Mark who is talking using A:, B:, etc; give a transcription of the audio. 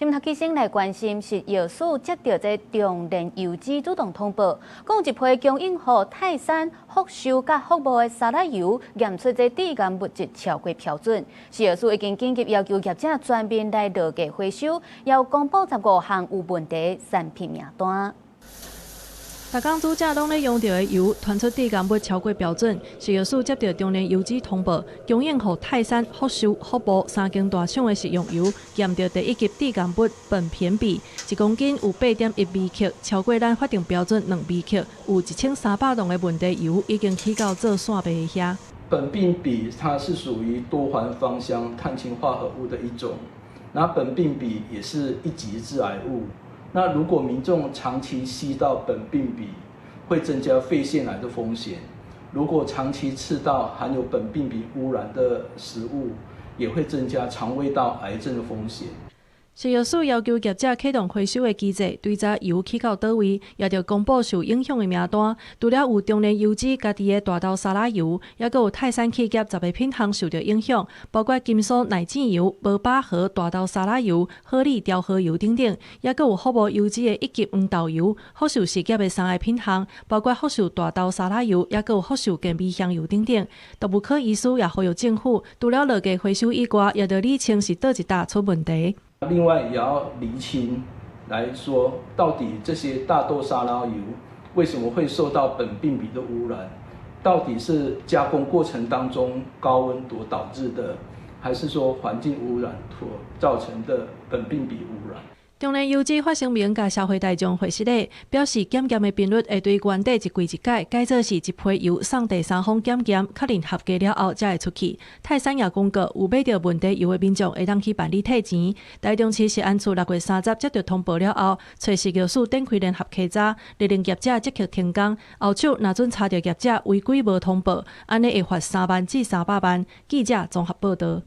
A: 今頭起先來關心食藥署接著這中煉油脂主動通報，講一批供應予泰山、福壽佮福茂的沙拉油驗出這致癌物質超過標準，食藥署已經緊急要求業者全面來落架回收，也公布15項有問題產品名單。
B: 逐工煮食攏咧用著的油，傳出致癌物超過標準，食藥署接著中煉油脂通報，供應予泰山、福壽、福茂三間大廠的食用油，驗著第一級致癌物苯偏芘，1公斤有8.1微克，超過咱法定標準2微克，有1300桶的問題油已經去到做散賣的遐。
C: 苯並芘它是屬於多環芳香碳氫化合物的一種，那苯並芘也是一級致癌物。那如果民眾長期吸到苯並芘，會增加肺腺癌的風險。如果長期吃到含有苯並芘污染的食物，也會增加腸胃道癌症的風險。
B: 食藥署要求業者啟動回收的機制，追查油去到佗位，也著公布受影響的名單。除了有中煉油脂家己的大豆沙拉油，猶閣有泰山企業10個品項受著影響，包括金酥奶醬油、無飽和大豆沙拉油、好利調和油等等，猶閣有福茂油脂的一級黃豆油、福壽事業的三个品項，包括福壽大豆沙拉油，猶閣有福壽健味香油等等。動物科醫師也呼籲政府，除了落架回收以外，也著理清是佗一搭出問題。
C: 另外也要釐清來說，到底這些大豆沙拉油為什麼會受到苯並芘的污染？到底是加工過程當中高溫所導致的，還是說環境污染所造成的苯並芘污染？
B: 中煉油脂發聲明共社會大眾回釋咧，表示檢驗的頻率會對原底一季一改，改做是一批油送第三方檢驗，確認合格了後才會出去。泰山也公告，有買著問題油的民眾會當去辦理退錢。台中市食安處6月30接著通報了後，揣食藥署展開聯合稽查，勒令業者即刻停工。後手若準查著業者違規無通報，按呢會罰3萬至300萬。記者綜合報導。